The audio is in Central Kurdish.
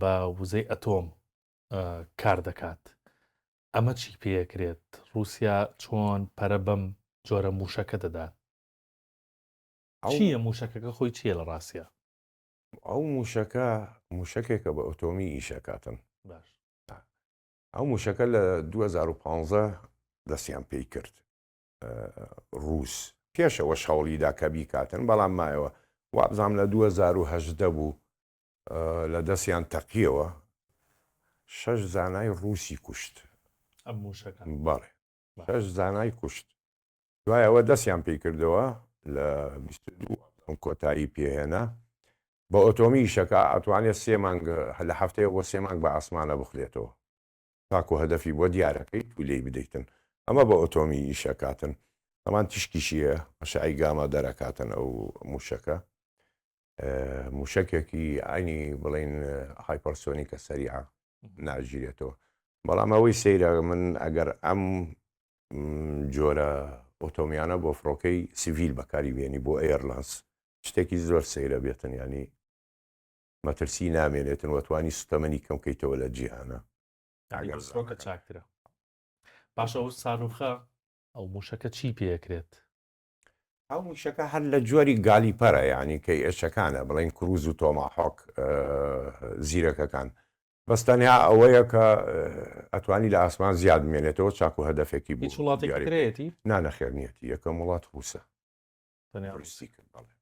بە وزەی ئەتۆم کار دەکات. ئەمە چی پێکرێت؟ ڕووسیا چۆن پەرە بەم جۆرە مووشەکە دەدات؟ چییە مووشەکەکە خۆی چییە لە ڕاستیا؟ ئەو مووشەکە مووشەکێکە بە ئۆتۆمی ئیشەکاتن. باش. ئەو مووشەکە لە 2015 دەستیان پێی کرد ڕووس پێشەوەش هەوڵیدا کە بیکاتن بەڵام مایەوە وابزانام لە 2018 بوو لە دەستیان تەقیەوە شەش زانای ڕووسی کوشت. ئەم مووشەکە؟ بەڵێ شەش زانای کوشت. دوای ئەوە دەستیان پێی کردەوە لە 22 کۆتایی پێهێنا بە ئۆتۆمی ئیشەکە ئەتوانێت سێ مانگ لە هەفتەیە بۆ سێ مانگ بە ئاسمانە بخلێتەوە تاکو هەدەفی بۆ دیارەکەیت و لێی بدەیتن ئەمە بە ئۆتۆمی ئیشەکاتن ئەمان تیشکیشیە ئەشعەی گاما دەرەکاتن ئەو موشەکە موشەکێکی ئاینی بڵین هایپەرسۆنیکە سەریعە ناگیرێتەوە بەڵام ئەوەی سەیرە من ئەگەر ئەم جۆرە ئۆتۆمیانە بۆ فڕۆکەی سیڤیل بەکاری بێنی بۆ ئێرلانس شتێکی زۆر سەیرە بێتن ینی مەترسی نامێنێتن وەتوانی سوتەمەنی کەم کەیتەوە لە جیهانە ئەگەر فڕۆکە چاکترە باشە ئەو ساروخە ئەو موشەکە چی پێکرێت؟ ئەو موشەکە هەر لە جۆری گالیپەرە یانی کەی ئێچەکانە بڵێن کروز و تۆماهۆک زیرەکەکان بەس تەنیا ئەوەیە کە ئەتوانی لە ئاسمان زیاد بمێنێتەوە چاکو هەدەفێکی بۆ هیچ وڵاتێکی دیاری ترەیەتی؟ نا نەخێر نیەتی یەکەم وڵات ڕووسە تەنیا دروستی کرد بەڵێ.